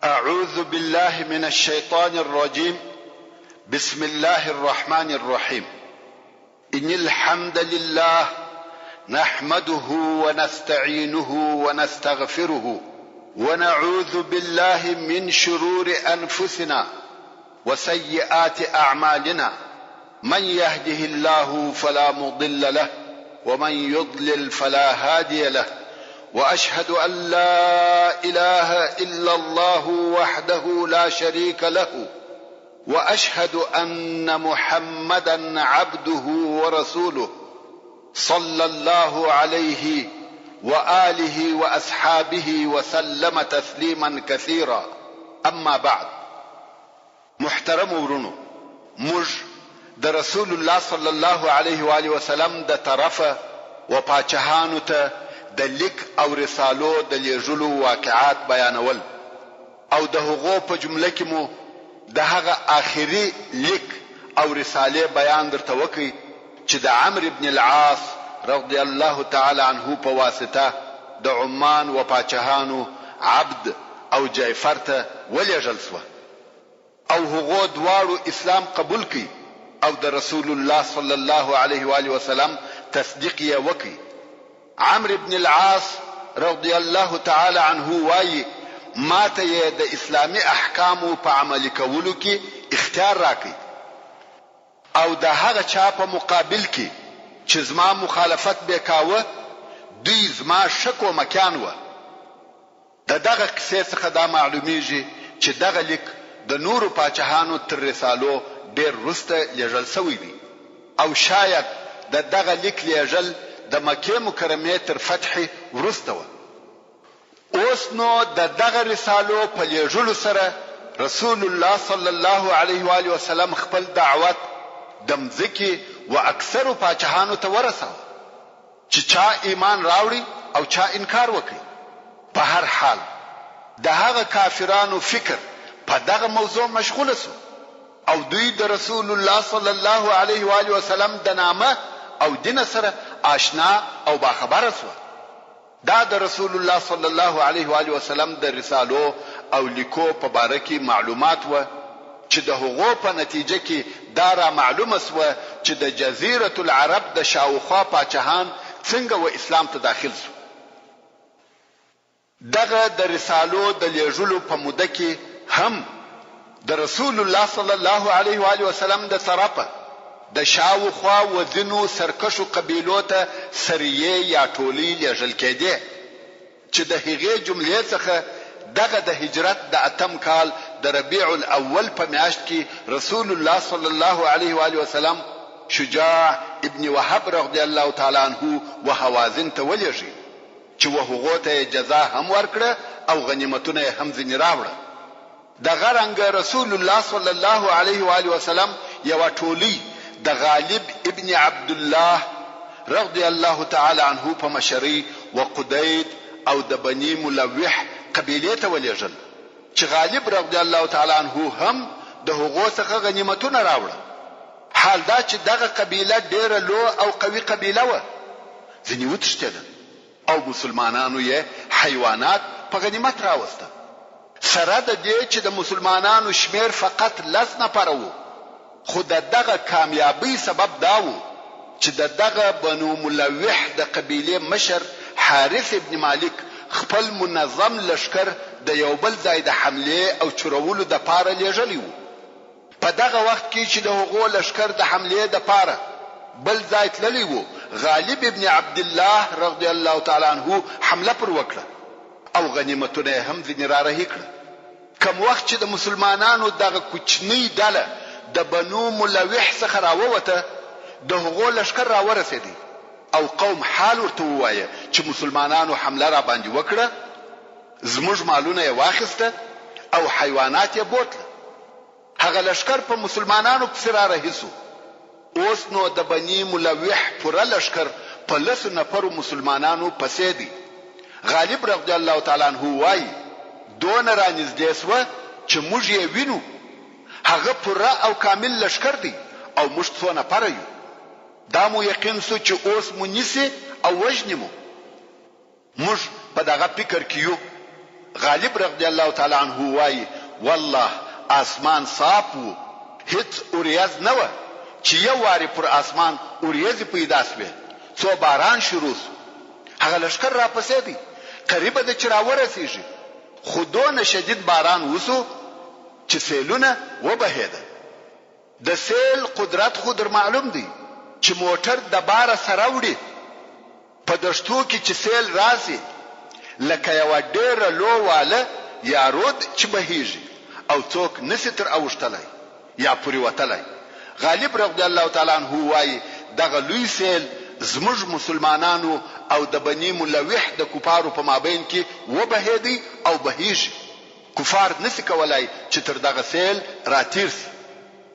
أعوذ بالله من الشيطان الرجيم بسم الله الرحمن الرحيم إن الحمد لله نحمده ونستعينه ونستغفره ونعوذ بالله من شرور أنفسنا وسيئات أعمالنا من يهده الله فلا مضل له ومن يضلل فلا هادي له واشهد ان لا اله الا الله وحده لا شريك له واشهد ان محمدا عبده ورسوله صلى الله عليه واله واصحابه وسلم تسليما كثيرا اما بعد محترمو وروڼو! موږ د رسول الله صلی الله علیه و آله وسلم د طرفه و پاچهانو ته د لیک او رسالو د لیږلو واقعات بیانول او د هغو په جمله کې مو د هغه آخري لیک او رسالې بیان درته وکړ چې د عمرو بن العاص رضی الله تعالی عنه په واسطه د عمان و پاچهانو عبد او جیفر ته ولیږل شوه. او هغو دواړو اسلام قبول کړ او د رسول الله صلی الله علیه وآله وسلم تصدیق یې وکړ. عمرو بن العاص رضی الله تعالی عنه وایي، ماته یې د اسلامي احکامو په عملي کولو کې اختیار راکړ او د هغه چا په مقابل کې چې زما مخالفت بې کاوه، دوی زما ښه کومکیان وه. د دغه قصې څخه دا معلوميږي چې دغه ليک د نورو پاچهانو تر رسالو ډېر وروسته لېږل شوی دی او شايد د دغه ليک لېږل د مکې مکرمې تر فتحې وروسته وه. اوس نو د دغه رسالو په لېږلو سره رسول الله صلی الله علیه وآله وسلم خپل دعوت د مځکې و اکثرو پاچهانو ته ورساوه. چې چا ایمان راوړی او چا انکار وکړ. په هر حال د هغه کافرانو فکر په دغه موضوع مشغول شو او دوی د رسول الله صلی الله علیه و آله وسلم د نامه او دینه سره آشنا او باخبره شوه. دا د رسول الله صلی الله علیه و آله وسلم د رسالو او لیکو په باره کې معلومات وه چې د هغو په نتیجه کې دا را معلومه شوه چې د جزیرة العرب د شاوخوا پاچهان څنګه و اسلام ته داخل شو. دغه د رسالو د لیږلو په موده کې هم د رسول الله صلی الله علیه و آله وسلم د طرفه د شا و خوا و ځینو سرکښو قبیلو ته سریې یا ټولۍ لیږل کیدې چې د هغې جملې څخه دغه د هجرت د اتم کال د ربیع الاول په میاشت کې رسول الله صلی الله علیه و آله وسلم شجاع ابن وهب رضی الله تعالی عنه و هوازن ته ولیږی چې و هغو ته یې جزا هم ورکړه او غنیمتونه یې هم ځینې راوړه. دغه رنګه رسول الله صلی الله علیه و آله وسلم یوه ټولۍ د غالب ابن عبدالله رضی الله تعالی عنه په مشرۍ و قدید او د بني ملوح قبیلې ته ولیږل چې غالب رضی الله تعالی عنه هم د هغو څخه غنیمتونه راوړه حال دا چې دغه قبیله ډیره لو او قوي قبیله وه ځینې وتښتیده. او مسلمانانو یې حیوانات په غنیمت راوسته. سره د دې چې د مسلمانانو شمېر فقط لس نفره وو، خو د دغه کامیابۍ سبب دا وو چې د دغه بنو ملوح د قبیلې مشر حارث ابن مالک خپل منظم لښکر د یو بل ځای د حملې او چورولو دپاره لېږلی وو. په دغه وخت کې چې د هغو لښکر د حملې دپاره بل ځای تللی وو، غالب ابن عبدالله رضی الله تعالی عنه حمله پر وکړه او غنیمتونه یې هم ځینې را رهي کړه. کوم وخت چې د مسلمانانو دغه کوچنۍ ډله د بنو ملوح څخه راووته، د هغو لښکر راورسېدی او قوم حال ورته ووایه چې مسلمانانو حمله راباندې وکړه، زموږ مالونه یې واخیسته او حیوانات یې بوتله. هغه لښکر په مسلمانانو پسې را رهي شو. اوس نو د بني ملوح پوره لښکر په لسو نفرو مسلمانانو پسې دی. غالب رضی الله تعالی عنه وايي، دونه را نږدې شوه چې موږ یې وینو. هغه پوره او کامل لښکر دی او موږ څو نفره یو. دا مو یقین شو چې اوس مو نیسي او وژني مو. موږ په دغه فکر کې یو. غالب رضی الله تعالی عنه وايي، والله آسمان صاف وو، هیڅ اوریځ نه وه، چې یو وارې پر آسمان اوریځې پیدا شوې، څو باران شروع شو. هغه لښکر راپسې دی، قریبه ده چې راورسیږي، خو دونه شدید باران وشو چې سیلونه وبهیده. د سیل قدرت خو در معلوم دی چې موټر د باره سره وړي. په دښتو کې چې سیل راشي لکه یوه ډېره لو واله یا رود چې بهیږي او څوک نشي تر اوښتلای یا پورې وتلای. غالب رضی الله تعالی عنه وايي، دغه لوی سیل زموږ مسلمانانو او د بني ملوح د کفارو په مابین کې وبهېدی او بهیږي. کفار نشي کولای چې تر دغه سیل راتېر شي.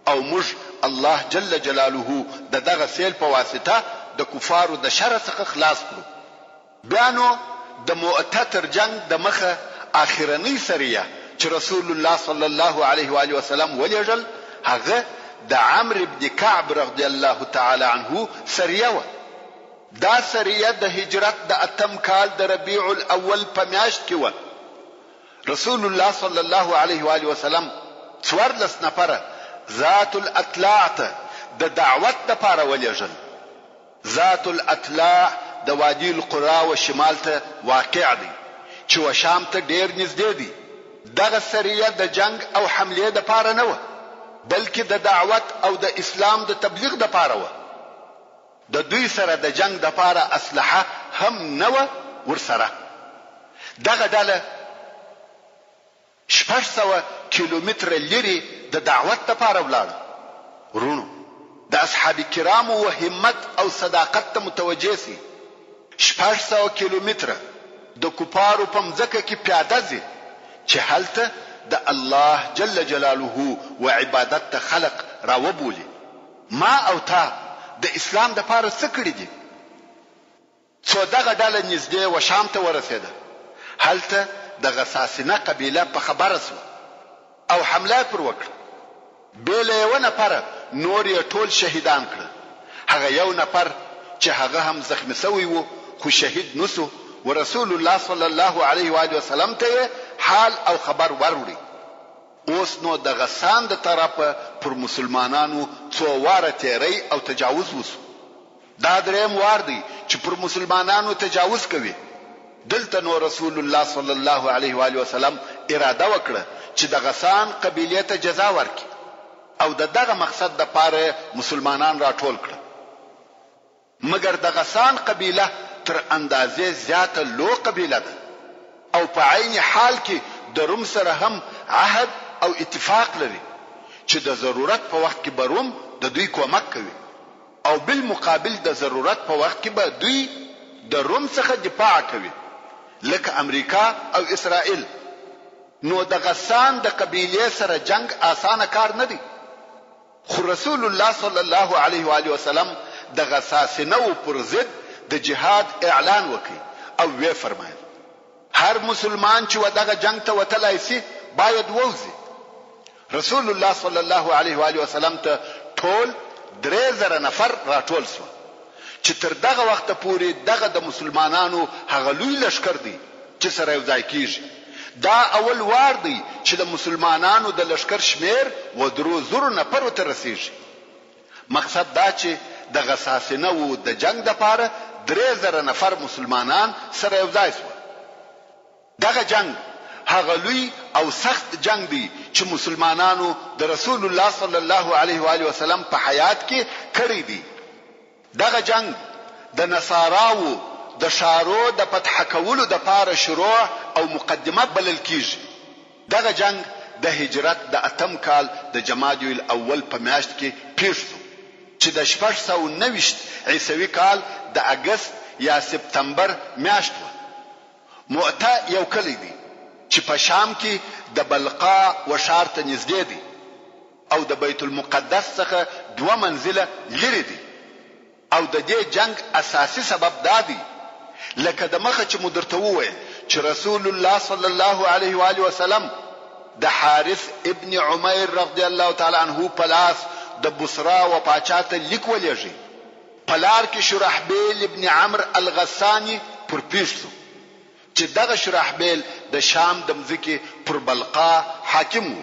او موږ الله جل جلاله د دغه سیل په واسطه د کفارو د شره څخه خلاص کړو. بیا نو د مؤته تر جنګ د مخه آخرنۍ سریه چې رسول الله صلی الله علیه وآله وسلم ولېږل هغه د عمرو بن کعب رضی الله تعالی عنه سریه وه. دا سریه د هجرت د اتم کال د ربیع الاول په میاشت کې وه. رسول الله صلی الله علیه و آله وسلم 14 نفره ذات الاطلاع ته د دعوت دپاره ولېږل. ذات الاطلاع د وادي القرا و شمال ته واقع دی چې و شام ته ډېر نږدې دی. دغه سریه د جنګ او حملې دپاره نه وه بلکې د دعوت او د اسلام د تبلیغ دپاره وه. د دوی سره د جنګ دپاره اسلحه هم نه وه ورسره. دغه ډله 600 کیلومتره لیرې د دعوت دپاره ولاړه. وروڼو! د اصحاب کرامو و همت او صداقت ته متوجه شئ. 600 کیلومتره د کفارو په مځکه کې پیاده ځي چې هلته د الله جل جلاله و عبادت ته خلق راوبولي. ما او تا د اسلام دپاره څه کړي دي؟ څو دغه ډله نږدې و شام ته ورسېده، هلته د غساسنه قبیله په خبره شوه او حمله یې پر وکړه، بې له یوه نفره نور یې ټول شهیدان کړه، هغه یو نفر چې هغه هم زخمي شوی و خو شهید نه شو، ورسول الله صلی الله علیه وآله وسلم ته یې حال او خبر وروړی. اوس نو د غسان د طرفه پر مسلمانانو څو واره تیری او تجاوز وشو. دا دریم وار دی چې پر مسلمانانو تجاوز کوي. دلته نو رسول الله صلی الله علیه وآله وسلم اراده وکړه چې د غسان قبیلې ته جزا ورکړي او د دغه مقصد دپاره یې مسلمانان راټول کړل. مګر د غسان قبیله تر اندازې زیاته لو قبیله ده او په عین حال کې د روم سره هم عهد او اتفاق لري چې د ضرورت په وخت کې به روم د دوی کومک کوي او بالمقابل د ضرورت په وخت کې به دوی د روم څخه دفاع کوي لکه امریکا او اسرائیل. نو د غسان د قبیلې سره جنګ اسانه کار نه دی. خو رسول الله صلی الله علیه و آله وسلم د غساسنه وو پر ضد د جهاد اعلان وکړ او ویې فرمایل، هر مسلمان چې و دغه جنګ ته وتلای شي باید ووځي. رسول الله صلی الله علیه و آله وسلم ته ټول 3000 نفر راټول شول چې تر دغه وخته پورې دغه د مسلمانانو هغه لوی لښکر دی چې سره یو ځای کیږي. دا اول وار دی چې د مسلمانانو د لښکر شمېر و درو زرو نفرو ته رسیږي. مقصد دا چې د غساسنه وو د جنګ دپاره 3000 نفر مسلمانان سره یو ځای شول. دغه جنګ هغه لوی او سخت جنګ دی چې مسلمانانو د رسول الله صلی الله علیه و آله وسلم په حیات کې کړی دی. دغه جنګ د نصاراوو د ښارو د فتح کولو دپاره شروع او مقدمه بلل کیږي. دغه جنګ د هجرت د اتم کال د جمادی الاول په میاشت کې پیښ شو چې د 629 عیسوي کال د اګست یا سپتمبر میاشت وه. مؤته یو کلی دی چې په شام کې د بلقاء و ښار ته نږدې دی او د بیت المقدس څخه دوه منزله لرې دی او د دې جنګ اساسي سبب دا دی لکه د مخه چې مو درته وویل چې رسول الله صلی الله علیه و آله وسلم د حارث ابن عمیر رضی الله تعالی عنه په لاس د بصرا و پاچا ته لیک ولېږی. په لار کې شرحبیل ابن عمرو الغساني پر پېښ شو. چې دغه شرحبیل د شام د مځکې پر بلقا حاکم وو.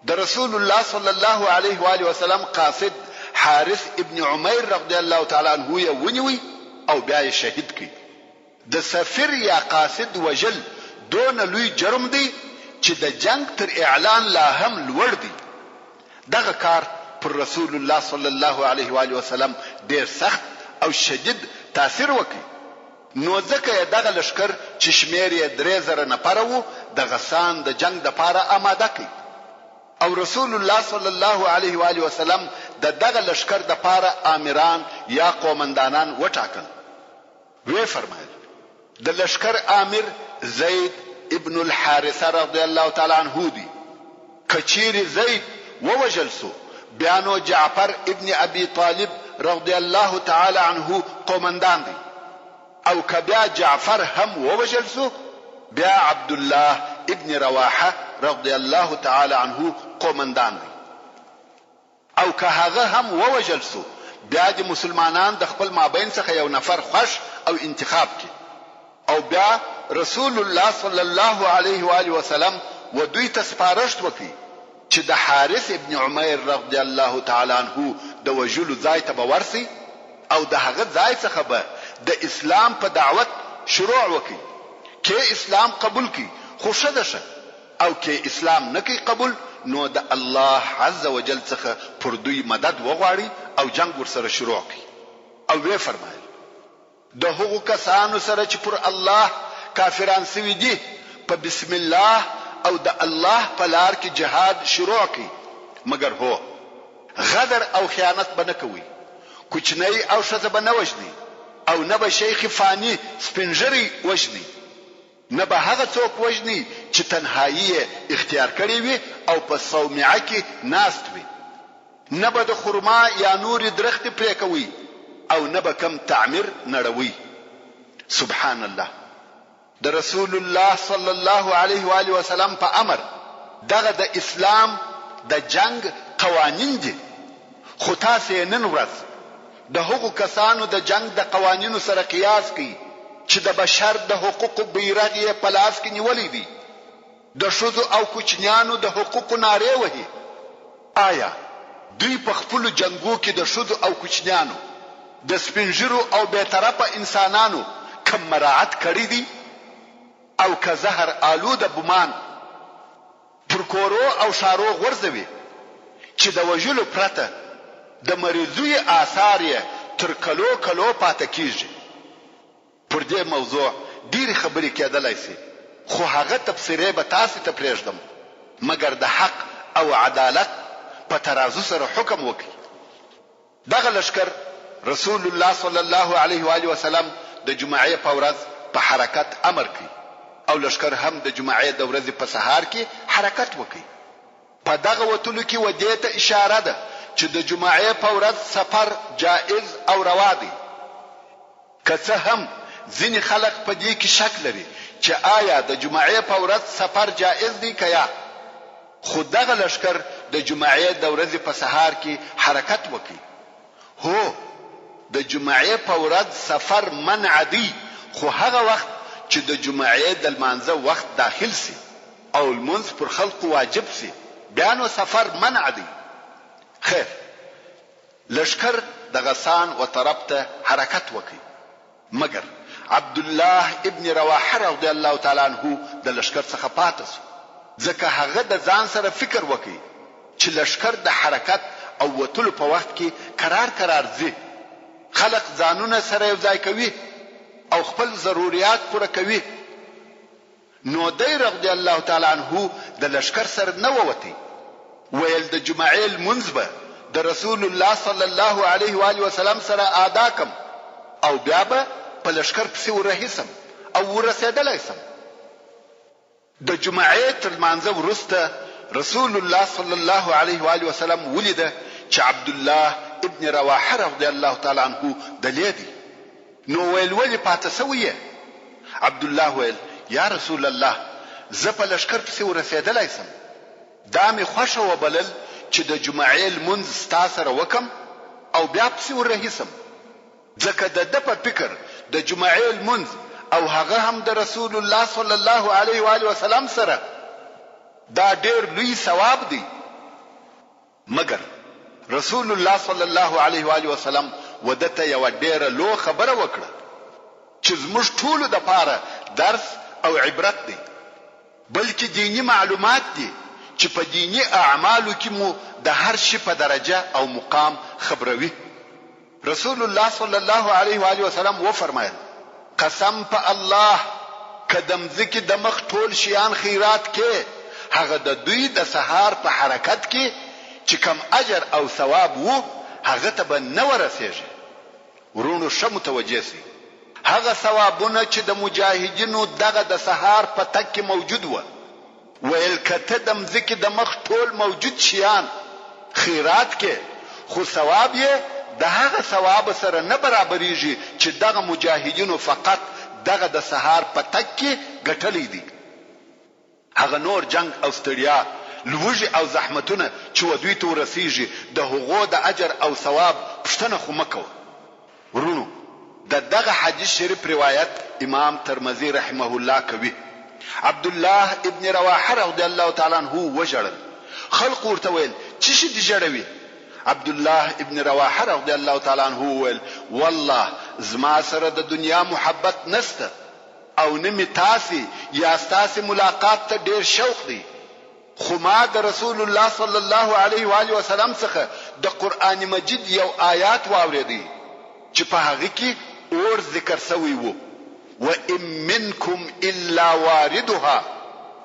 د رسول الله صلی الله علیه وآله وسلم قاصد حارث ابن عمیر رضی الله تعالی عنه یې ونیوی او بیا یې شهید کړ. د سفیر یا قاصد وژل دونه لوی جرم دی چې د جنګ تر اعلان لا هم لوړ دی. دغه کار پر رسول الله صلی الله علیه وآله وسلم ډېر سخت او شدید تاثیر وکړ، نو ځکه یې دغه لښکر چې شمېر یې 3000 نفره وو، د غسان د جنګ دپاره آماده کړ او رسول الله صلی الله علیه وآله وسلم د دغه لښکر دپاره آمران یا قومندانان وټاکل. ویې فرمایل، د لښکر آمر زید ابن الحارثه رضی الله تعالی عنه دی، که چیرې زید ووژل شو بیا نو جعفر ابن ابي طالب رضی الله تعالی عنه قومندان دی او که بیا جعفر هم ووژل شو بیا عبدالله ابن رواحه رضی الله تعالی عنه قومندان دی. او که هغه هم ووژل شو بیا دې مسلمانان د خپل مابین څخه یو نفر خوښ او انتخاب کړي او بیا رسول الله صلی الله علیه و آله وسلم و دوی ته سپارښت وکړي چې د حارث ابن عمیر رضی الله تعالی عنه د وژلو ځای ته به ورشئ او د هغه ځای څخه به د اسلام په دعوت شروع وکړئ که اسلام قبول کړي خو ښه ده ښه او که اسلام نه کوي قبول نو د الله عز وجل څخه پر دوی مدد وغواړي او جنګ ورسره شروع کړي. او ویې فرمایل، د هغو کسانو سره چې پر الله کافران شوي دي په بسم الله او د الله په لار کې جهاد شروع کړئ، مګر هو! غدر او خیانت به نه کوئ، کوچنی او ښځه به نه وژنئ او نه به شیخ فاني سپین ږیری وژنئ. نه به هغه څوک وژني چې تنهايي يې اختيار کړې وي او په صومعه کې ناست وي، نه به د خرما يا نورې درختې پرې کوئ او نه به کوم تعمير نړوئ. سبحان الله! د رسول الله صلی الله علیه وآله وسلم په امر دغه د اسلام د جنګ قوانين دي، خو تاسې يې نن ورځ د هغو کسانو د جنګ د قوانینو سره قیاس کړئ چې د بشر د حقوقو بیرغ یې په لاس کې نیولی دی، د ښځو او کوچنیانو د حقوقو نارې وهي. آیا دوی په خپلو جنګو کې د ښځو او کوچنیانو، د سپین ږیرو او بې طرفه انسانانو کوم مراعت کړی دی؟ او که زهر آلوده بمان پر کورو او ښارو غورځوي چې د وژلو پرته د مریضیو آثار یې تر کلو کلو پاته کیږي. پر دې موضوع ډېرې خبرې کېدلای شي خو هغه تبصرې به تاسې ته پرېږدم مګر د حق او عدالت په ترازو سره حکم وکړئ. دغه لښکر رسول الله صلی الله علیه و آله وسلم د جمعې په ورځ په حرکت امر کړ او لښکر هم د جمعې د ورځې په سهار کې حرکت وکړ. په دغه وتلو کې و دې ته اشاره ده چې د جمعې په ورځ سفر جائز او روا دی. که څه هم ځینې خلک په دې کې شک لري چې آیا د جمعې په ورځ سفر جائز دی که یا؟ خو دغه لښکر د جمعې د ورځې په سهار کې حرکت وکړ. هو! د جمعې په ورځ سفر منع دی خو هغه وخت چې د جمعې د لمانځه وخت داخل شي او لمونځ پر خلکو واجب شي بیا نو سفر منع دی. خیر! لښکر د غسان و طرف ته حرکت وکړ، مګر عبدالله ابن رواحه رضی الله تعالی عنه د لښکر څخه پاته شو، ځکه هغه د ځان سره فکر وکړ چې لښکر د حرکت او وتلو په وخت کې کرار کرار ځي، خلق ځانونه سره یو ځای کوي او خپل ضروریات پوره کوي. نو دی رضی الله تعالی عنه د لښکر سره نه ووتی، ویل د جمعې لمونځ به د رسول الله صلی الله علیه و آله وسلم سره آدا کم او بیا به په لښکر پسې ورهي سم او ورسېدلی سم. د جمعې تر لمانځه وروسته رسول الله صلی الله علیه و آله وسلم ولیده چې عبدالله ابن رواحه رضی الله تعالی عنه دلې دی، نو ویل ولې پاته شوی یې؟ عبدالله ویل، یا رسول الله! زه په لښکر پسې ورسېدلای شم، دا مې خوښه وبلل چې د جمعې لمونځ ستا سره وکړم او بیا پسې وررهي شم، ځکه د ده په فکر د جمعې لمونځ او هغه هم د رسول الله صلی الله علیه و آله وسلم سره دا ډیر لوی ثواب دی. مګر رسول الله صلی الله علیه و آله وسلم و ده ته یوه ډیره لو خبره وکړه چې زموږ ټولو دپاره درس او عبرت دی بلکې دیني معلومات دي چې په دیني اعمالو کې مو د هر شي په درجه او مقام خبروي. رسول الله صلی الله علیه و آله وسلم وفرمایل، قسم په الله که د مځکې د مخ ټول شیان خیرات کې هغه د دوی د سهار په حرکت کې چې کوم اجر او ثواب وو هغه ته به نه ورسیږي. وروڼو ښه متوجه شئ هغه ثوابونه چې د مجاهدینو دغه د سهار په تګ کې موجود وه ویل که ته د مځکې د مخ ټول موجود شیان خیرات کې خو ثواب یې د هغه ثواب سره نه برابریږي چې دغه مجاهدینو فقط دغه د سهار په تګ کې ګټلی دی. هغه نور جنګ او ستړیا، لوږې او زحمتونه چې و دوی ته ورسیږي د هغو د اجر او ثواب پوښتنه خو مه کوه. وروڼو! د دغه حدیث شریف روایت امام ترمذي رحمه الله کوي، عبدالله ابن رواحه رضی الله تعالی عنه وژړل، خلقو ورته ویل، څه شي دي ژړوي؟ عبدالله ابن رواحه رضی الله تعالی عنه وویل، والله زما سره د دنیا محبت نشته او نه مې تاسې یا ستاسې ملاقات ته ډېر شوق دی، خو ما د رسول الله صلی الله علیه و آله وسلم څخه د قرآن مجید یو آیات واورېدی چې په هغه کې اور ذکر شوی وو، وان منکم الا واردها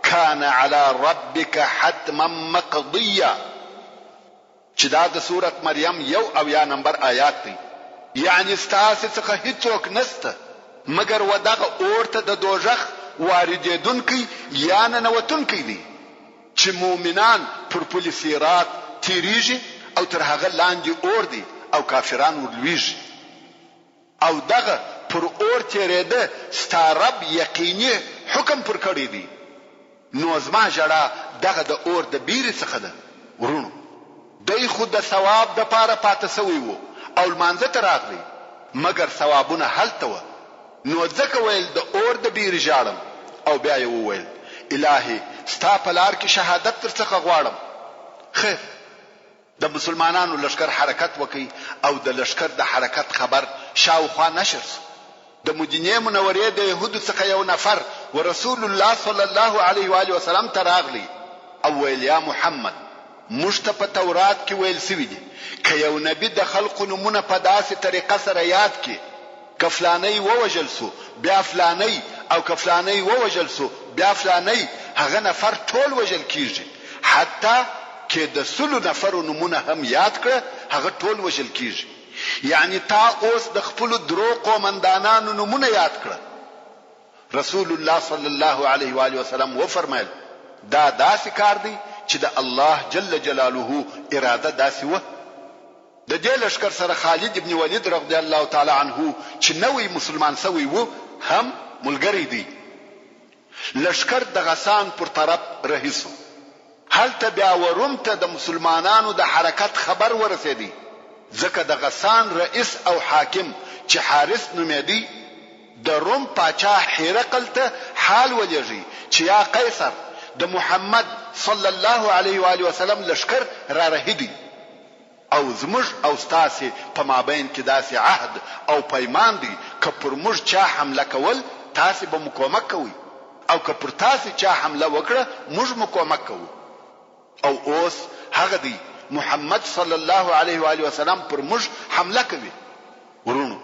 کان علی ربک حتما مقضیا. چې دا د سورة مریم 71 نمبر آیات دی، یعنې ستاسې څخه هیڅوک نشته مګر و دغه اور ته د دوږخ واردېدونکی یا ننوتونکی دی، چې مؤمنان پر پل صراط تېرېږي او تر هغه لاندې اور دی او کافران ور لوېږي. او دغه پر اور تېرېده ستا رب یقیني حکم پر کړی دی، نو زما ژړا دغه د اور د بېرې څخه ده. وروڼو! دی خو د ثواب دپاره پاته شوی وو او لمانځه ته راغلی، مګر ثوابونه هلته وه، نو ځکه ویل د اور د بېرې ژاړم او بیا یې وویل، الهي! ستا په لار کې شهادت درڅخه غواړم. خیر! د مسلمانانو لښکر حرکت وکړ او د لښکر د حرکت خبر شاوخوا نشر شو. د مدینې منورې د یهودو څخه یو نفر و رسول الله صلی الله علیه و آله وسلم ته راغلی او ویل، یا محمد! موږ ته په تورات کې ویل شوي دي، که یو نبي د خلقو نومونه په داسې طریقه سره یاد کړي، که فلانی ووژل شو بیا فلانی او که فلانی ووژل شو بیا فلانی هغه نفر ټول وژل کیږي حتی که د سلو نفرو نومونه هم یاد کړه هغه ټول وژل کیږي یعنی تا اوس د خپلو درو قومندانانو نومونه یاد کړه رسول الله صلی الله علیه و آله وسلم وفرمایل دا داسې کار دی چې د الله جل جلاله اراده داسې وه. د دې لښکر سره خالد ابن ولید رضی الله تعالی عنه چې نوی مسلمان شوی وو هم ملګری دی. لښکر د غسان پر طرف رهي شو. هلته بیا و روم ته د مسلمانانو د حرکت خبر ورسېدی، ځکه د غسان رئیس او حاکم چې حارث نومېدی د روم پاچا هرقل ته حال ولېږی چې یا قیصر د محمد صلی الله علیه و آله وسلم لښکر را رهي دی. او زموږ او ستاسې په مابین کې داسې عهد او پیمان دی که پر موږ چا حمله کول تاسې به مو کومک کوئ او که پر تاسې چا حمله وکړه موږ مو کومک کوو او اوس هغه دی محمد صلی الله علیه و آله وسلم پر موږ حمله کوي. وروڼو!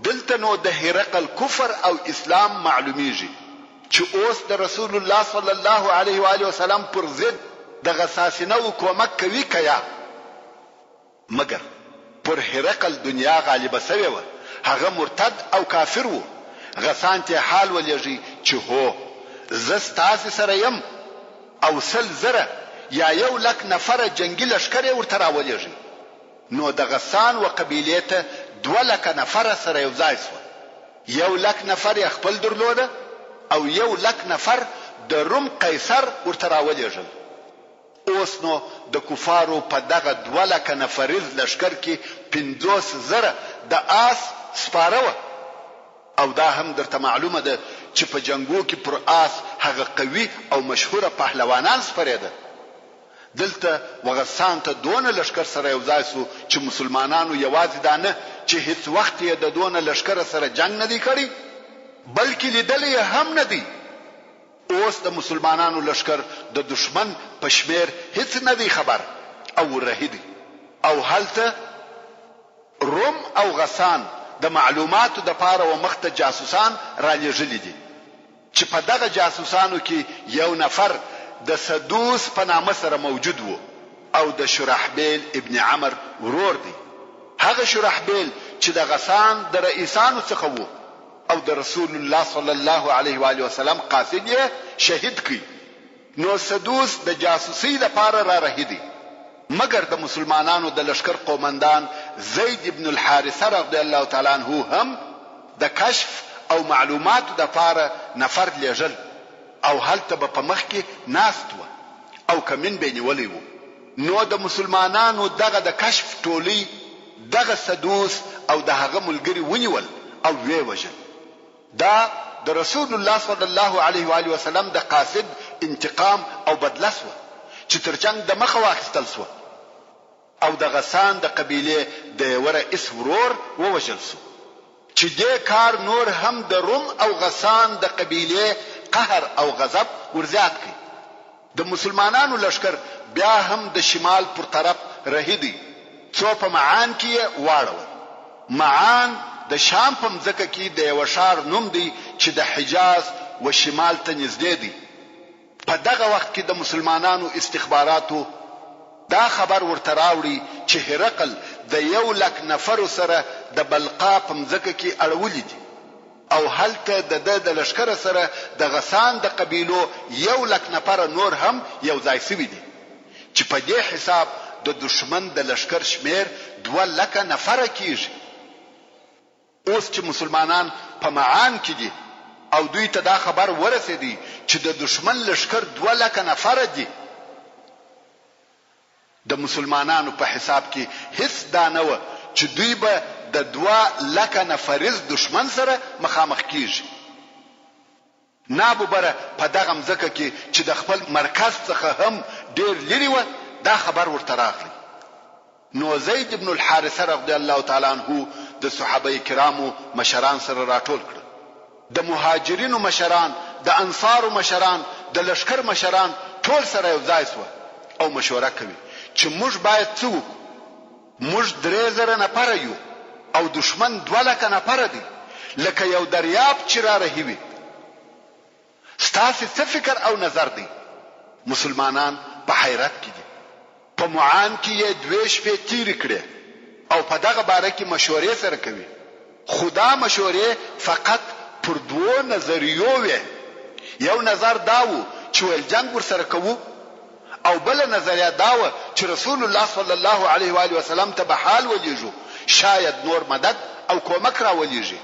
دلته نو د هرقل کفر او اسلام معلومیږي چې اوس د رسول الله صلی الله علیه و آله وسلم پر ضد د غساسنه وو کومک کوي که یا؟ مګر پر هرقل دنیا غالبه شوې وه، هغه مرتد او کافر وو، غسان ته یې حال ولیږی چې هو! زه ستاسې سره یم او 100,000 یا یو لک نفره جنګي لښکر یې ورته راولیږی. نو د غسان و قبیلې ته دوه لکه نفره سره یو ځای شوه، یو لک نفر یې خپل درلوده او یو لک نفر د روم قیصر ورته راولېږل. اوس نو د کفارو په دغه دوه لکه نفریز لښکر کې 50,000 د آس سپاره وه. او دا هم درته معلومه ده چې په جنګو کې پر آس هغه قوي او مشهوره پهلوانان سپرېده. دلته و غسان ته دونه لښکر سره یو ځای شو چې مسلمانانو یوازې دا نه چې هیڅ وخت یې د دونه لښکره سره جنګ نه دی کړی بلکې لیدلی یې هم نه دی. اوس د مسلمانانو لښکر د دښمن په شمېر هیڅ نه دی خبر او ورهي دی او هلته روم او غسان د معلوماتو دپاره و مخته جاسوسان رالېږلي دي چې په دغه جاسوسانو کې یو نفر د سدوس په نامه سره موجود وو او د شرحبیل ابن عمر ورور دی، هغه شرحبیل چې د غسان د رئیسانو څخه وو او د رسول الله صلی الله علیه وآله وسلم قاصد یې شهید کړ. نو سدوس د جاسوسۍ لپاره را رهي دی، مګر د مسلمانانو د لښکر قومندان زید بن الحارثه رضی الله تعالی عنه هم د کشف او معلوماتو لپاره نفر لېږل او هلته به په مخ کې ناست وه او کمین به یې نیولی وو، نو د مسلمانانو دغه د کشف ټولۍ دغه سدوس او د هغه ملګري ونیول او ویې وژل. دا د رسول الله صلی الله علیه و آله وسلم د قاصد انتقام او بدله شوه چې تر جنګ دمخه واخیستل شوه او د غسان د قبیلې د یوه رئیس ورور ووژل شو چې دې کار نور هم د روم او غسان د قبیلې قهر او غضب ورزیات کړ. د مسلمانانو لښکر بیا هم د شمال پر طرف رهي دی، څو په معان کې یې واړول. معان د شام په مځکه کې د یوه ښار نوم دی چې د حجاز و شمال ته نږدې دی. په دغه وخت کې د مسلمانانو استخباراتو دا خبر ورته راوړی چې هرقل د یو لک نفرو سره د بلقا په مځکه کې اړولي دي. او هلته د ده د لښکره سره د غسان د قبیلو یو لک نفره نور هم یو ځای شوي دي، چې په دې حساب د دښمن د لښکر شمېر 2 لکه نفره کېږي. اوس چې مسلمانان په معان کې دي او دوی ته دا خبر ورسېدی چې د دښمن لښکر 2 لکه نفره دي، د مسلمانانو په حساب کې هیڅ دا نه وه چې دوی به د 2 لکه نفریز دښمن سره مخامخ کیږي. ناببره په دغه مځکه کې چې د خپل مرکز څخه هم ډیر لیرې وه دا خبر ورته راغلی. نو زید بن الحارثه رضی الله تعالی عنه د صحابه کرامو مشران سره راټول کړل. د مهاجرینو مشران، د انصارو مشران، د لښکر مشران ټول سره یو ځای شوه او مشوره کوي چې موږ باید څه وکړو؟ موږ 3000 نفره یو او دښمن 2 لکه نفره دی، لکه یو دریاب چې را رهي وي. ستاسې څه فکر او نظر دی؟ مسلمانان په حیرت کې دي. په معان کې یې دوې شپې تېرې کړې او په دغه باره کې مشورې سره کوي، خو دا مشورې فقط پر دوو نظریو وې، یو نظر دا و چې ویل جنګ ورسره کوو او بله نظریه دا وه چې رسول الله صلی الله علیه و آله وسلم ته به حال ولېږو، شاید نور مدد او کومک راولېږي.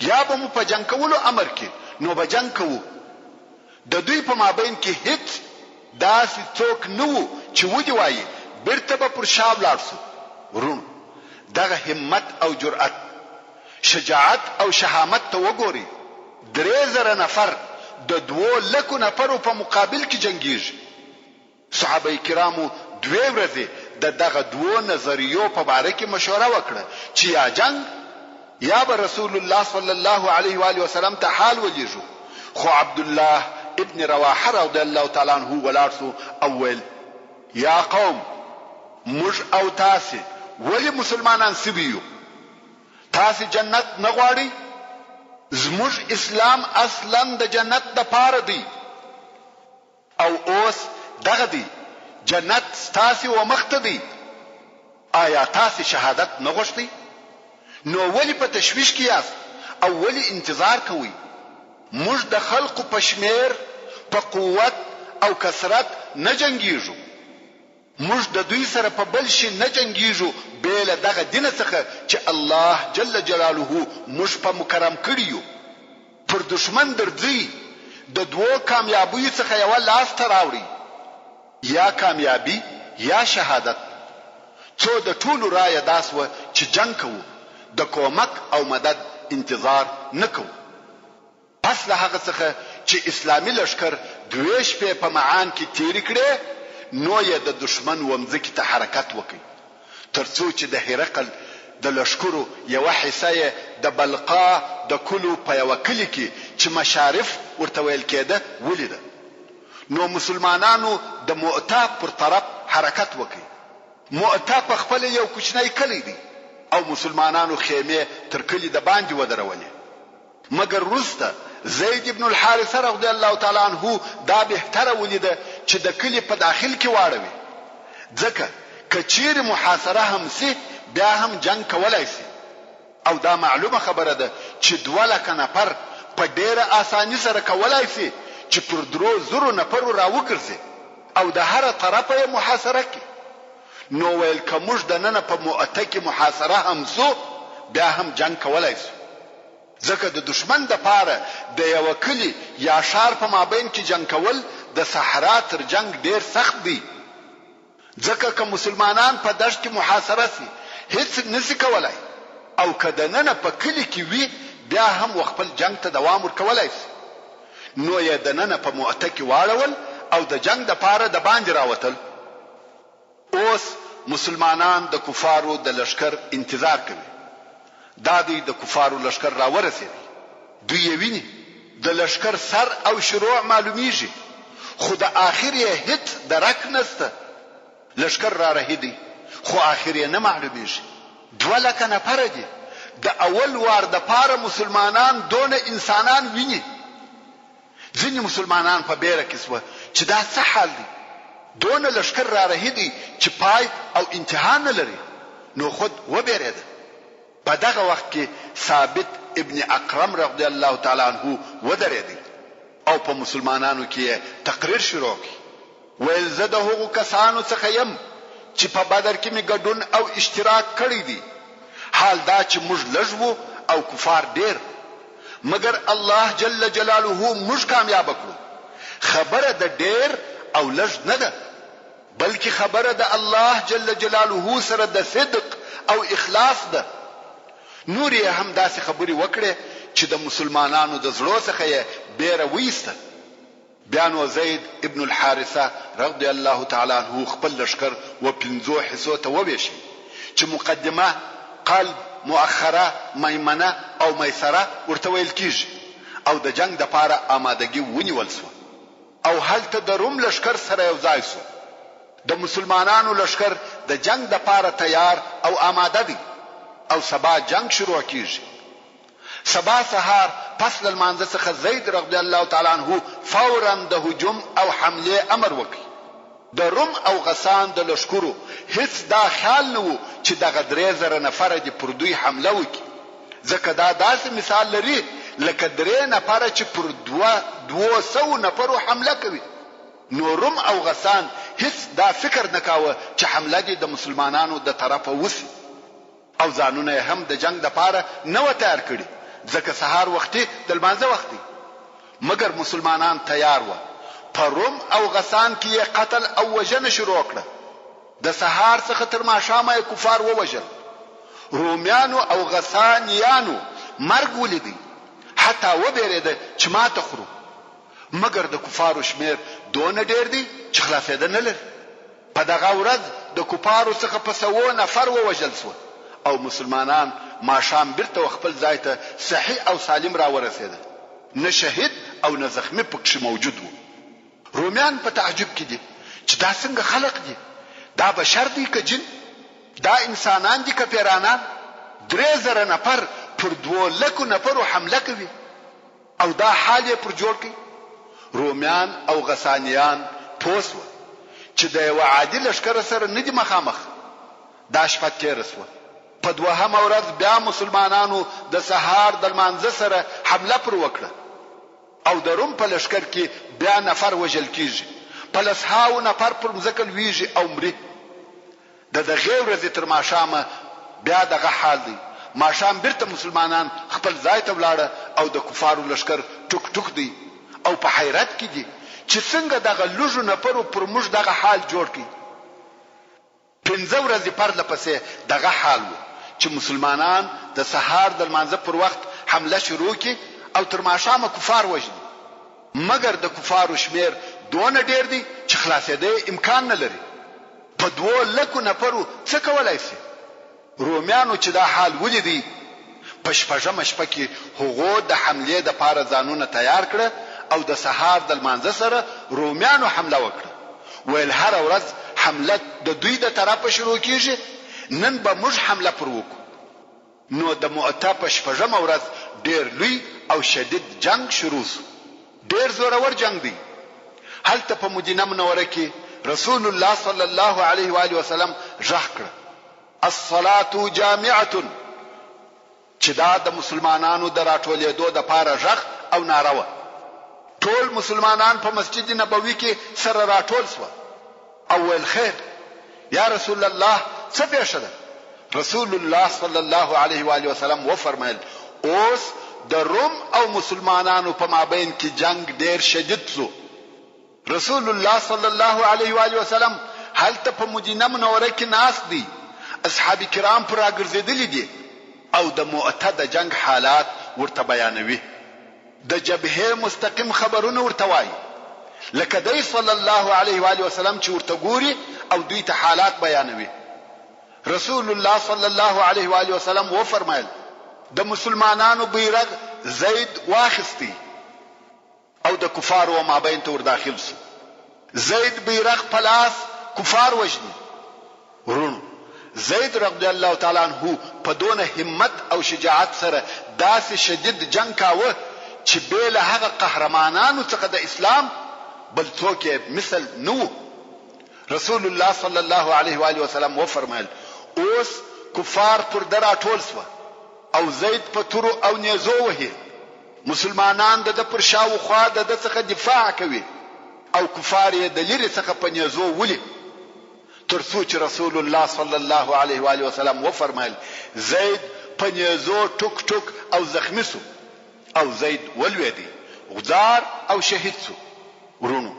یا به مو په جنګ کولو امر کړي نو به جنګ کوو. د دوی په مابین کې هیڅ داسې څوک نه وو چې ودې وايي بیرته به پر شا ولاړ شو. وروڼو! دغه همت او جرأت، شجاعت او شهامت ته وګورئ، 3000 نفر د 2 لکو نفرو په مقابل کې جنګیږي. صحابه کرامو دوې ورځې د دغه دوو نظریو په باره کې مشوره وکړه چې یا جنګ یا به رسول الله صلی الله علیه و آله وسلم ته حال ولیږو، خو عبدالله ابن رواحه رضی الله تعالی عنه ولاړ شو او ویل، یا قوم! موږ او تاسې ولې مسلمانان شوي یو؟ تاسې جنت نه غواړئ؟ زموږ اسلام اصلاً د جنت لپاره دی. او اوس دغه دی جنت ستاسې و مخ ته دی، آیا تاسې شهادت نه غوښتی؟ نو ولې په تشویش کې یاست او ولې انتظار کوئ؟ موږ د خلقو په شمېر، په قوت او کثرت نه جنګیږو، موږ د دوی سره په بل شي نه جنګیږو بې له دغه دینه څخه چې الله جل جلاله موږ په مکرم کړي یو. پر دښمن درځئ، د دوو کامیابیو څخه یوه لاس ته راوړئ، یا کامیابي یا شهادت. څو د ټولو رایه دا شوه چې جنګ کوو، د کومک او مدد انتظار نه کوو. پس له هغه څخه چې اسلامي لښکر دوې شپې په معان کې تېرې کړې نو یې د دښمن و مځکې ته حرکت وکړ تر څو چې د هرقل د لښکرو یوه حصه یې د بلقا د کلو په یوه کلي کې چې مشارف ورته ویل کېده ولیده نو مسلمانانو د مؤته پر طرف حرکت وکړ. مؤته په خپله یو کوچنی کلی دی او مسلمانانو خیمې تر کلي د باندې ودرولې. مګر وروسته زید بن الحارثه رضی الله تعالی عنه دا بهتره ولیده چې د کلي په داخل کې واړوي ځکه که چیرې محاصره هم شي بیا هم جنګ کولای شي او دا معلومه خبره ده چې دوه لکه نفر په ډیره اساني سره کولای شي چې پر درو زرو نفرو راوګرځي او د هره طرفه یې محاصره کړي. نو ویل که موږ دننه په مؤته کې محاصره هم شو بیا هم جنګ کولای شو. ځکه د دښمن دپاره د یوه کلي یا ښار په مابین کې جنګ کول د صحرا تر جنګ ډېر سخت دی. ځکه که مسلمانان په دښت کې محاصره شي هیڅ نشي کولای او که دننه په کلي کې وي بیا هم و خپل جنګ ته دوام ورکولای شي. نو یې دننه په مؤته کې واړول او د جنګ دپاره دباندې راوتل. اوس مسلمانان د کفارو د لښکر انتظار کوي. دا دی د کفارو لښکر راورسېدی. دوی یې ویني. د لښکر سر او شروع معلومېږي، خو د آخر یې هیڅ درک نشته. لښکر رارهي دی، خو آخر یې نه معلومېږي. 2 لکه نفره دي. د اول وار دپاره مسلمانان دونه انسانان ویني. ځینې مسلمانان په بېره کې شوه چې دا څه حال دی؟ دونه لښکر رارهي دی چې پای او انتها نه لري، نو خود وبېرېده. په دغه وخت کې ثابت ابن اقرم رضی الله تعالی عنه ودرېدی او په مسلمانانو کې یې تقریر شروع کړ، ویل زه د هغو کسانو څخه یم چې په بدر کې مې ګډون او اشتراک کړی دی، حال دا چې موږ لږ وو او کفار ډېر، مګر الله جل جلاله موږ کامیابه کړو، خبره د ډېر او لږ نه ده، بلکې خبره د الله جل جلاله سره د صدق او اخلاص ده. نورې یې هم داسې خبرې وکړې چې د مسلمانانو د زړو څخه یې بېره وایسته. بیا نو زید ابن الحارثه رضی الله تعالی عنه خپل لښکر و پنځو حصو ته وویشی چې مقدمه، قلب، مؤخره، میمنه او میسره ورته ویل کیږي او د جنګ دپاره آمادګي ونیول شوه او هلته د روم لښکر سره یو ځای شو. د مسلمانانو لښکر د جنګ دپاره تیار او آماده دی او سبا جنګ شروع کیږي. سبا سهار پس له لمانځه څخه زید رضی الله تعالی عنه فوراً د هجوم او حملې امر وکړ. د روم او غسان د لښکرو هیڅ دا خیال نه وو چې دغه 3000 نفره دې پر دوی حمله وکړي، ځکه دا داسې مثال لري لکه درې نفره چې پر دوه دوو سوو نفرو حمله کوي. نو روم او غسان هیڅ دا فکر نه کاوه چې حمله دې د مسلمانانو د طرفه وشي. او ځانونه یې هم د جنګ دپاره نه وه تیار کړي ځکه سهار وختي د لمانځه وخت دی مګر مسلمانان تیار وه په روم او غسان کې یې قتل او وژنه شروع کړه د سهار څخه تر ماښامه یې کفار ووژل رومیانو او غسانیانو مرګ ولیدی حتی وبیریده چې ماته خورو مګر د کفارو شمیر دونه ډیر دی چې خلاصیده نه لري. په دغه ورځ د کفارو څخه په سوو نفر ووژل شوه او مسلمانان ماښام بیرته وخپل ځای ته صحیح او سالم راورسیدل، نه شهید او نه زخمي پکښې موجود وو. رومیان په تعجب کې دي چې دا څنګه خلق دي؟ دا بشر دی که جن؟ دا انسانان دي که پیرانان؟ 3000 نفر پر دوو لکو نفرو حمله کوي. او دا حال یې پر جوړ کړ. رومیان او غسانیان پوه شوه چې د یوه عادي لښکره سره نه دي مخامخ. دا شپه تېره شوه. په دوهمه ورځ بیا مسلمانانو د سهار د لمانځه سره حمله پر وکړه او د روم په لښکر کې بیا نفر وژل کېږي. په لسهاوو نفر پر مځکه لوېږي او مري. د دغې ورځې تر ماښامه بیا دغه حال دی، ماښام بیرته مسلمانان خپل ځای ته ولاړه او د کفارو لښکر ټوک ټوک دی او په حیرت کې دي چې څنګه دغه لږو نفرو پر موږ دغه حال جوړ کړ. پنځه ورځې پرله پسې دغه حال وو چې مسلمانان د سهار د لمانځه پر وخت حمله شروع کړي او تر ماښامه کفار وژني، مګر د کفارو شمېر دونه ډېر دی چې خلاصېده یې امکان نه لري. په دوو لکو نفرو څه کولای شي؟ رومیانو چې دا حال ولیدی، په شپږمه شپه کې هغو د حملې دپاره ځانونه تیار کړه او د سهار د لمانځه سره رومیانو حمله وکړه، ویل هره ورځ حمله د دوی د طرفه شروع کیږي، نن به موږ حمله پر وکړو. نو د مؤته په شپږمه ورځ ډېر لوی او شدید جنګ شروع شو. ډېر زورور جنګ دی. هلته په مدینه منوره کې رسول الله صلی الله علیه وآله وسلم ږغ کړه، الصلاة جامعة، چې دا د مسلمانانو د راټولېدو دپاره ږغ او ناره وه. ټول مسلمانان په مسجد نبوي کې سره راټول شوه او ویل خیر یا رسول الله څه پېښه ده؟ رسول الله صلی الله علیه و آله وسلم وفرمایل، اوس د روم او مسلمانانو په مابین کې جنګ ډېر شدید شو. رسول الله صلی الله علیه و آله وسلم هلته په مدینه منوره کې ناست دی، اصحاب کرام پر راګرځېدلي دي او د مؤته د جنګ حالات ورته بیانوي. د جبهې مستقیم خبرونه ورته وايي، لکه دی صلی الله علیه و آله وسلم چې ورته ګوري او دوی ته حالات بیانوي. رسول الله صلی الله علیه و آله وسلم وفرمایل، د مسلمانانو بیرغ زید واخیستی او د کفارو و مابین ته ورداخل شو. زید بیرغ په لاس کفار وژني. وروڼو! زید رضی الله تعالی عنه په دونه همت او شجاعت سره داسې شدید جنګ کاوه چې بې له هغه قهرمانانو څخه د اسلام بل څوک یې مثل نه وو. رسول الله صلی الله علیه وآله وسلم وفرمایل، اوس کفار پر ده راټول شوه او زید په تورو او نیزو وهي، مسلمانان د ده پر شا و خوا د ده څخه دفاع کوي او کفار یې د لیرې څخه په نیزو ولي. تر څو چې رسول الله صلی الله علیه و آله وسلم وفرمایل، زید په نیزو ټوک ټوک او زخمي شو او زید ولوېدی، غوځار او شهید شو. وروڼو!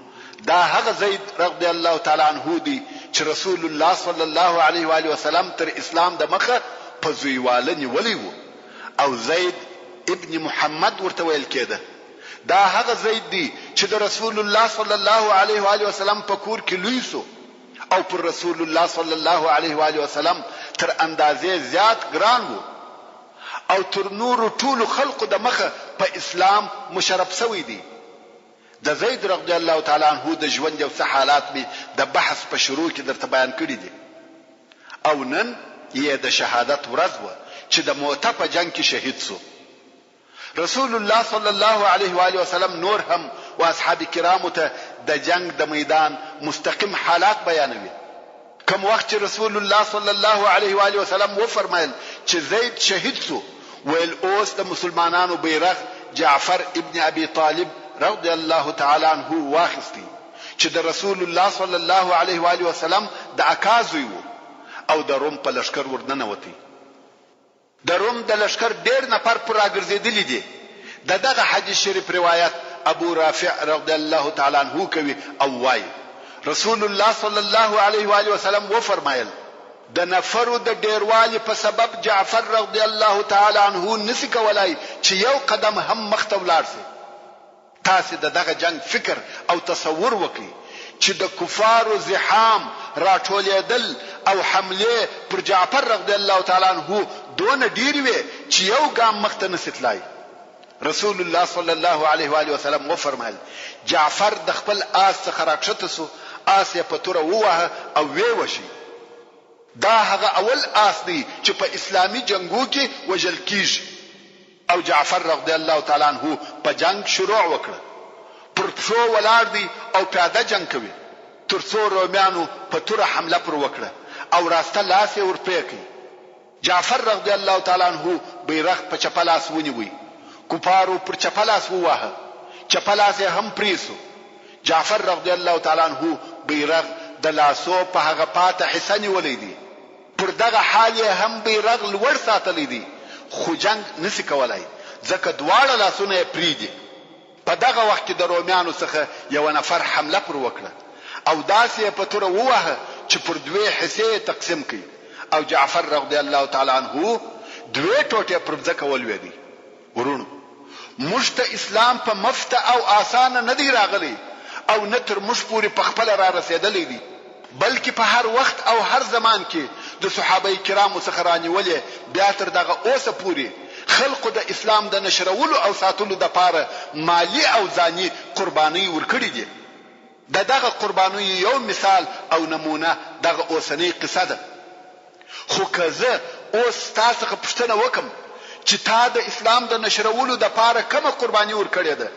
دا هغه زید رضی الله تعالی عنه دی چې رسول الله صلی الله علیه و آله وسلم تر اسلام د مخه په زویواله نیولی وو او زید ابن محمد ورته ویل کېده. دا هغه زید دی چې د رسول الله صلی الله علیه و آله وسلم په کور کې لوی شو او پر رسول الله صلی الله علیه و آله وسلم تر اندازې زیات ګران وو او تر نورو ټولو خلقو د مخه په اسلام مشرف شوی دی. د زید رضی الله تعالی عنه د ژوند یو څه حالات مې د بحث په شروع کې درته بیان کړي دي او نن یې د شهادت ورځ وه چې د مؤته په جنګ کې شهید شو. رسول الله صلی الله علیه و آله وسلم نور هم و اصحاب کرامو ته د جنګ د میدان مستقیم حالات بیانوي. کوم وخت چې رسول الله صلی الله علیه و آله وسلم وفرمایل چې زید شهید شو، ویل اوس د مسلمانانو بیرغ جعفر ابن ابي طالب رضی الله تعالی عنه واخیستی چې د رسول الله صلی الله علیه و آله وسلم د اکا زوی وو او د روم په لښکر ورننوتی. د روم د لښکر ډېر نفر پر راګرځېدلي دي. د دغه حدیث شریف روایت ابو رافع رضی الله تعالی عنه کوي او وايي، رسول الله صلی الله علیه و آله وسلم وفرمایل، د نفرو د ډېروالي په سبب جعفر رضی الله تعالی عنه نشي کولای چې یو قدم هم مخته ولاړ شي. تاسې د دغه جنګ فکر او تصور وکړئ چې د کفارو زحام، راټولېدل او حملې پر جعفر رضی الله تعالی عنه دونه ډېرې وې چې یو ګام مخته نه شي تلای. رسول الله صلی الله علیه وآله وسلم وفرمایل، جعفر د خپل آس څخه راکښته شو، آس یې په توره وواهه او ویې وژی. دا هغه اول آس دی چې په اسلامي جنګو کې وژل کیږي. او جعفر رضی الله تعالی عنه په جنګ شروع وکړه، پر پښو ولاړ دی او پیاده جنګ کوي، تر څو رومیانو په توره حمله پر وکړه او راسته لاس یې ور پرې کړ. جعفر رضی الله تعالی عنه بیرغ په چپه لاس ونیوی، کفارو پر چپه لاس وواهه، چپه لاس یې هم پرې شو. جعفر رضی الله تعالی عنه بیرغ د لاسو په هغه پاته حصه نیولی دی. پر دغه حال یې هم بیرغ لوړ ساتلی دی، خو جنګ نه شي کولای، ځکه دواړه لاسونه یې پرې دي. په دغه وخت کې د رومیانو څخه یوه نفر حمله پر وکړه او داسې یې په توره وواهه چې پر دوې حصې یې تقسیم کړ او جعفر رضی الله تعالی عنه دوې ټوټې پر مځکه ولوېدی. وروڼو! موږ ته اسلام په مفته او اسانه نه دی راغلی او نه تر موږ پورې په خپله رارسېدلی دی، بلکې په هر وخت او هر زمان کې د صحابه کرامو څخه رانیولې بیا تر دغه اوسه پورې خلقو د اسلام د نشرولو او ساتلو دپاره مالي او ځاني قربانۍ ورکړي دي. ددغه قربانیو یو مثال او نمونه دغه اوسنۍ قصه ده. خو که زه اوس ستا څخه پوښتنه وکړم چې تا د اسلام د نشرولو دپاره کومه قرباني ورکړې ده؟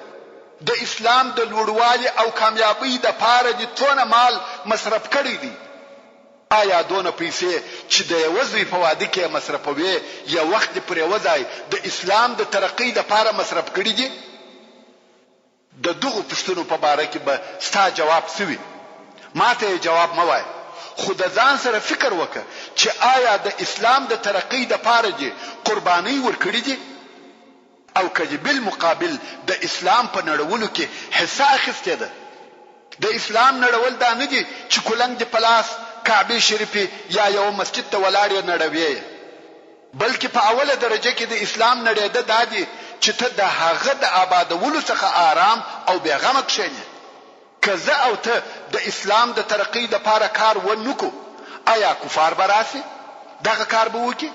د اسلام د لوړوالي او کامیابۍ دپاره دې څونه مال مصرف کړی دی؟ آیا دونه پیسې چې د یوه زوی په واده کې یې مصرفوې یو وخت دې پر یوه ځای د اسلام د ترقۍ دپاره مصرف کړي دي؟ د دغو پوښتنو په باره کې به ستا جواب څه وي؟ ماته یې جواب مه وایه، خو د ځان سره فکر وکړه چې آیا د اسلام د ترقۍ لپاره دې قربانۍ ورکړي دي؟ او که دې بالمقابل د اسلام په نړولو کې حصه اخیستې ده؟ د اسلام نړول دا نه دي چې کولنګ دې په لاس کعبې شریفې یا یوه مسجد ته ولاړ یې نړوې یې. بلکې په اوله درجه کې د اسلام نړېده دا دي چې ته د هغه د آبادولو څخه آرام او بې غمه کښېنې. که زه او ته د اسلام د ترقۍ لپاره کار و نه کړو، ایا کفار به راشي دغه کار به وکړي؟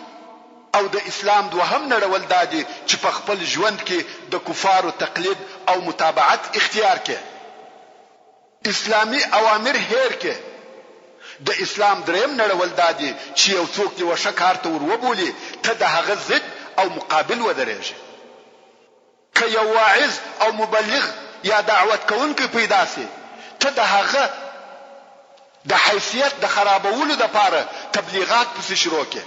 او د اسلام دوهم نړول دا دي چې په خپل ژوند کې د کفارو تقلید او متابعت اختیار کړې. اسلامي اوامر هېر کړې. د اسلام درېیم نړول دا دي چې یو څوک دې وښه کار ته ور وبولي، ته د هغه ضد او مقابل ودرېږې. که یو واعظ او مبلغ یا دعوت کوونکی پیدا شي، ته د هغه د حیثیت د خرابولو لپاره تبلیغات پسې شروع کړې.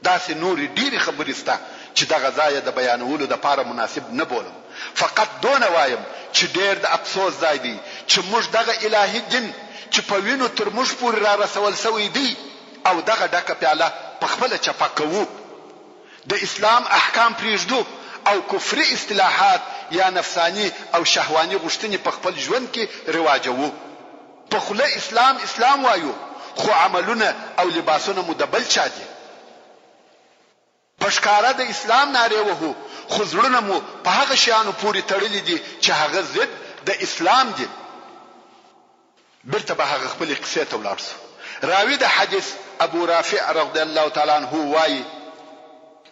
داسې نورې ډېرې خبرې شته چې دغه ځای یې د بیانولو لپاره مناسب نه بولم، فقط دونه وایم چې ډېر د افسوس ځای دی چې موږ دغه الهي دین چې په وینو تر موږ پورې رارسول شوی دی او دغه ډکه پیاله په خپله چپه کوو، د اسلام احکام پرېږدو او کفري اصطلاحات یا نفساني او شهواني غوښتنې په خپل ژوند کې رواجوو. په خوله اسلام اسلام وایو خو عملونه او لباسونه مو د بل چا دي. په ښکاره د اسلام نارې وهو خو زړونه مو په هغه شیانو پورې تړلي دي چې هغه ضد د اسلام دي. بیرته به هغه خپلې قصې ته ولاړ شو. راوي د حدیث ابو رافع رضی الله تعالی عنه وايي.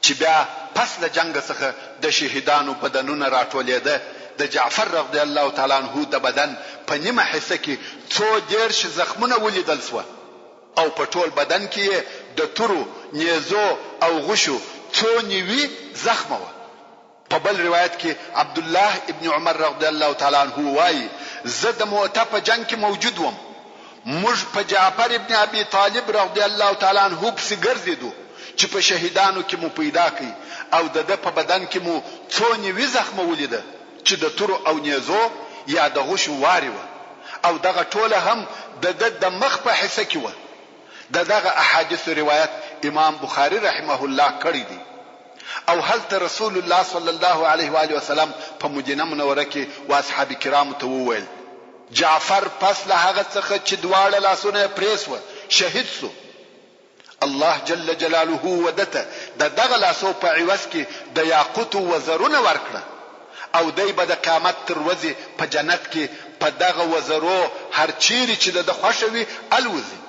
چې بیا پس له جنګه څخه د شهیدانو بدنونه راټولېده، د جعفر رضی الله تعالی عنه د بدن په نیمه حصه کې څو 30 زخمونه ولیدل شوه او په ټول بدن کې یې د تورو، نیزو او غشو څو نیوي زخمه وه. په بل روایت کې عبدالله ابن عمر رضی الله تعالی عنه وايي، زه د مؤته په جنګ کې موجود وم، موږ په جعفر ابن ابي طالب رضی الله تعالی عنه پسې ګرځېدو چې په شهیدانو کې مو پیدا کړ او د ده په بدن کې مو څو نیوي زخمه ولیده چې د تورو او نیزو یا د غشو وارې وه او دغه ټوله هم د ده د مخ په حصه کې وه. د دغه احادیثو روایت امام بخاري رحمه الله کړی دی. او هلته رسول الله صلی الله علیه وآله وسلم په مدینه منوره کې واصحاب کرامو ته وویل، جعفر پس له هغه څخه چې دواړه لاسونه یې پرې شوه شهید شو، الله جل جلاله وده ته د دغه لاسو په عوض کې د یاقوتو وزرونه ورکړه او دی به د قیامت تر ورځې په جنت کې په دغه وزرو هر چیرې چې د ده خوښه وي الوزي.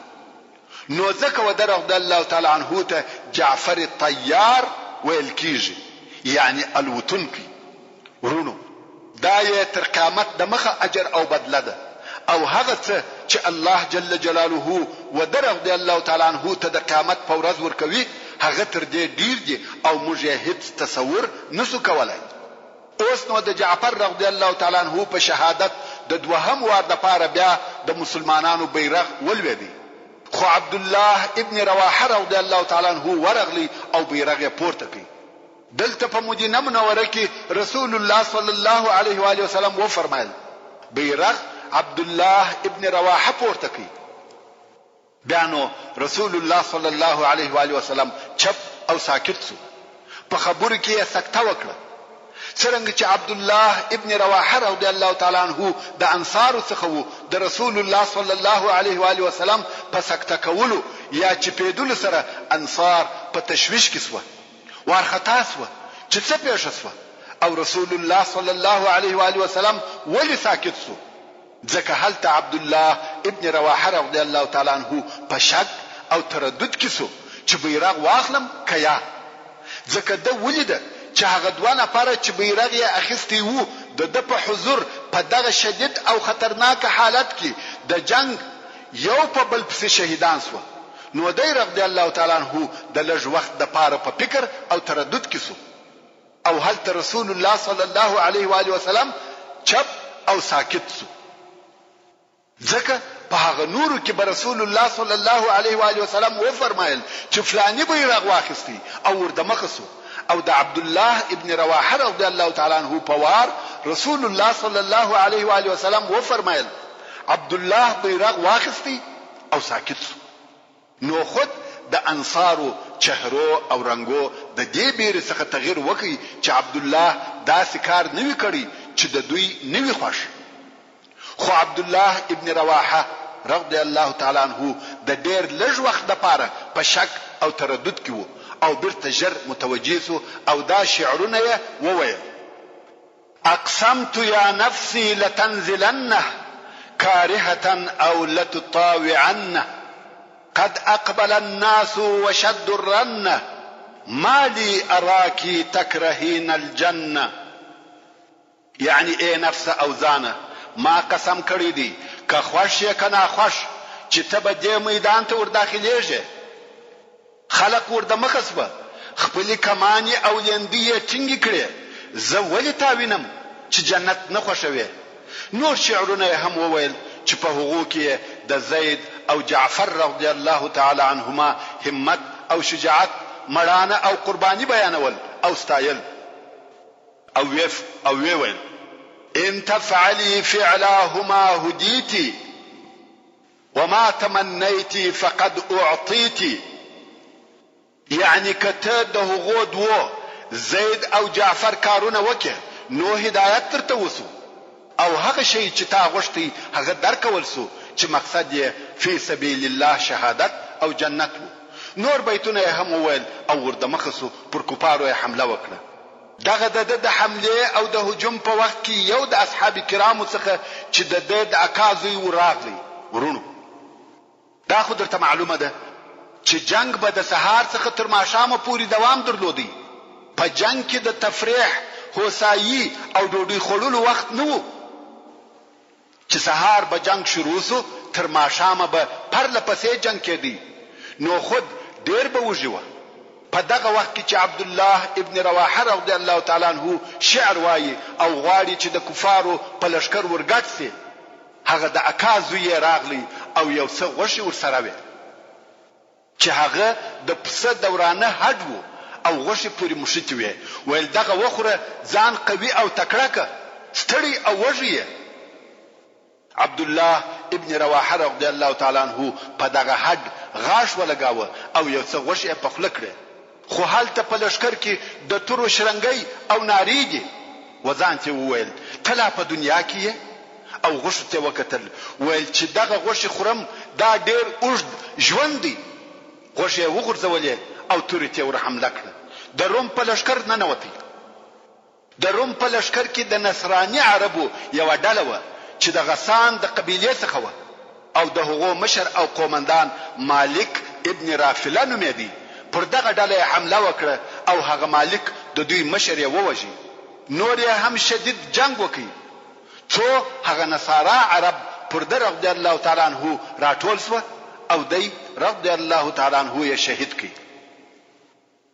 نو ځکه وده رضی الله تعالی عنه ته جعفر طیار ویل کیږي یعنی الوتونکی. وروڼو! دا یې تر قیامت د مخه اجر او بدله ده او هغه څه چې الله جل جلاله وده رضی الله تعالی عنه ته د قیامت په ورځ ورکوي هغه تر دې ډیر دي او موږ یې هیڅ تصور نشو کولای. اوس نو د جعفر رضی الله تعالی عنه په شهادت د دوهم وار لپاره بیا د مسلمانانو بیرغ ولوېدی، خو عبدالله ابن رواحه رضی الله تعالی عنه ورغلی او بیرغ یې پورته کړ. دلته په مدینه منوره کې رسول الله صلی الله علیه وآله وسلم وفرمایل، بیرغ عبدالله ابن رواحه پورته کړ. بیا نو رسول الله صلی الله علیه و آله وسلم چپ او ساکت شو، په خبرو کې یې سکته وکړه، څرنګه چې عبدالله ابن رواحه رضی الله تعالی عنه د انصارو څخه وو، د رسول الله صلی الله علیه و آله وسلم په سکته کولو یا چپیدلو سره انصار په تشویش کې شوه، وارخطا شوه چې څه پېښه شوه؟ او رسول الله صلی الله علیه و آله وسلم ولې ساکت شو؟ ځکه هلته عبدالله ابن رواحه رضی الله تعالی عنه په شک او تردد کې شو چې بیرغ واخلم که یا؟ ځکه ده ولیده چې هغه دوه نفره چې بیرغ یې اخیستی وو د ده په حضور په دغه شدید او خطرناک حالت کې د جنګ یو په بل پسې شهیدان شوه نو دی رضی الله تعالی عنه د لږ وخت دپاره په فکر او تردد کې شو او هلته رسول الله صلی الله علیه و آله وسلم چپ او ساکت شو. ځکه په هغه نورو کې به رسول الله صلی الله علیه و آله وسلم وفرمایل چې فلاني بیرغ واخیستی او ور دمخه شو او د عبدالله ابن رواحه رضی الله تعالی عنه په وار رسول الله صلی الله علیه و آله وسلم وفرمایل عبدالله بیرغ واخیستی او ساکت شو. نو خود د انصارو چهرو او رنګو د دې بېرې څخه تغیر وکړ چې عبدالله داسې کار نه وي کړی چې د دوی نه وي خوښ. خو عبدالله ابن رواحه رضی الله تعالی عنه د ډېر لږ وخت لپاره په شک او تردد کې وو او بیرته ژر متوجه شو او دا شعرونه یې وویل. اقسمت یا نفسي لتنزلنه کارهة او لتطاوعنه قد اقبل الناس وشدوا الرنه ما لي اراک تکرهین الجنه یعنی ای نفسه او ځانه ما قسم کړی دی که خوښ یې که ناخوښ چې ته به دې میدان ته ورداخلېږې. خلک ور دمخه شوه، خپلې کمانې او لیندۍ یې ټینګې کړې، زه ولې تا وینم چې جنت نه خوښوې؟ نور شعرونه یې هم وویل چې په هغو کې یې د زید او جعفر رضی الله تعالی عنهما همت او شجاعت، مړانه او قرباني بیانول او ستایل. او ویې ویل، ان تفعلي فعلاهما هدیتي. وما تمنیت فقد اعطیت یعنی که ته د هغو دوو، زید او جعفر، کارونه وکړې نو هدایت درته وشو او هغه شی چې تا غوښتی هغه درکول شو چې مقصد یې فی سبیل الله شهادت او جنت وو. نور بیتونه یې هم وویل او ور دمخه شو پر کفارو یې حمله وکړه. دغه د ده د حملې او د هجوم په وخت کې یو د اصحاب کرامو څخه چې د ده د اکا زوی وو راغلی، وروڼو! دا خو درته معلومه ده چې جنګ به د سهار څخه تر ماښامه پورې دوام درلودی، په جنګ کې د تفریح، هوسايي او ډوډۍ خوړلو وخت نه وو. چې سهار به جنګ شروع شو تر ماښامه به پرله پسې جنګ کېدی نو خود ډېر به وږي وه. په دغه وخت کې چې عبدالله ابن رواحه رضی الله تعالی عنه شعر وايي او غواړي چې د کفارو په لښکر ورګډ شي هغه د اکا زوی یې راغلی او یو څه غوښې ورسره وې. چې هغه د پسه د ورانه هډ وو او غوښې پورې مښتې وې، ویل دغه وخوره ځان قوي او تکړه که، ستړی او وږی یې. عبدالله ابن رواحه رضی الله تعالی عنه په دغه هډ غاښ ولګاوه او یو څه غوښې یې په خوله کړې، خو هلته په لښکر کې د تورو شرنګی او نارې دي، وځان ته یې وویل، ته لا په دنیا کې یې؟ او غوښو ته وکتل، ویل چې دغه غوښې خورم دا ډېر اوږد ژوند دی، غوښې یې وغورځولې او تورې ته یې ور حمله کړه، د روم په لښکر ننوتی. د روم په لښکر کې د نصراني عربو یوه ډله وه چې د غسان د قبیلې څخه وه او د هغو مشر او قومندان مالک ابن رافله نومېدی، پر دغه ډله یې حمله وکړه او هغه مالک د دوی مشر یې ووژی، نور یې هم شدید جنګ وکړ. څو هغه نصارا عرب پر ده رضی الله تعالی عنه راټول شوه او دی رضی الله تعالی عنه یې شهید کړ.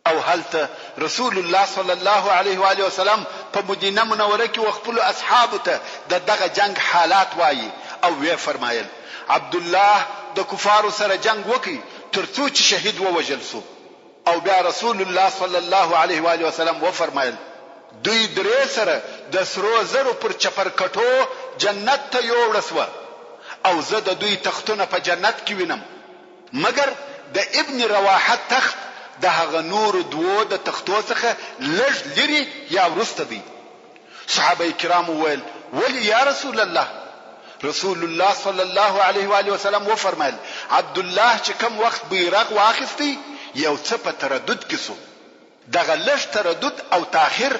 او هلته رسول الله صلی الله علیه وآله وسلم په مدینه منوره کې و خپلو اصحابو ته د دغه جنګ حالات وایي او ویې فرمایل، عبدالله د کفارو سره جنګ وکړ تر څو چې شهید ووژل شو. او بیا رسول الله صلی الله علیه وآله وسلم وفرمایل، دوی درې سره د سرو زرو پر چپرکټو جنت ته یووړه شوه او زه د دوی تختونه په جنت کې وینم، مګر د ابن رواحه تخت د هغه نورو دوو د تختو څخه لږ لرې یا وروسته دی. صحابه کرامو وویل، ولې یا رسول الله؟ رسول الله صلی الله علیه و آله وسلم وفرمایل، عبدالله چې کوم وخت بیرغ واخیستی یو څه په تردد کې شو، دغه لږ تردد او تاخیر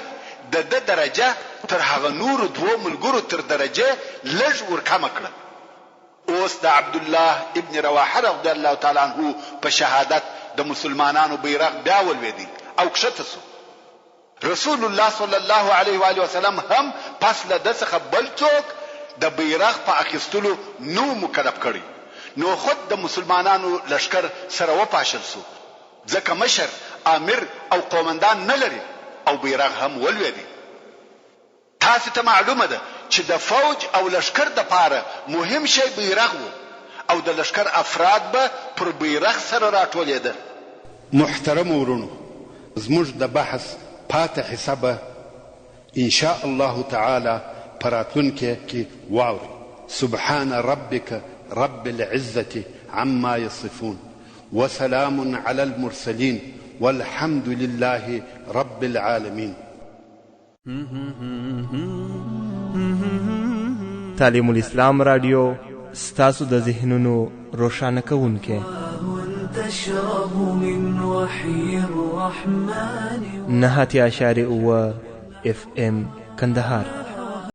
د ده درجه تر هغه نورو دوو ملګرو تر درجې لږ ورکمه کړه. اوس د عبدالله ابن رواحه رضی الله تعالی عنه په شهادت د مسلمانانو بیرغ بیا ولوېدی او کښته شو. رسول الله صلی الله علیه وآله وسلم هم پس له ده څخه بل څوک د بیرغ په اخیستلو نه وو مکلف کړی، نو خود د مسلمانانو لښکر سره وپاشل شو، ځکه مشر، آمر او قومندان نه لري او بیرغ هم ولوېدی. تاسې ته معلومه ده چې د فوج او لښکر دپاره مهم شی بیرغ وو او د لښکر افراد به پر بیرغ سره راټولېده. محترمو وروڼو زموږ د بحث پاته حصه به ان شاء الله تعالی په راتلونکې کې واورئ. سبحان ربک رب العزة عما يصفون وسلام علی المرسلین والحمد لله رب العالمین. تعلیم الاسلام رادیو ستاسو د ذهنونو روښانه کوونکی. 89.7 اف ام کندهار.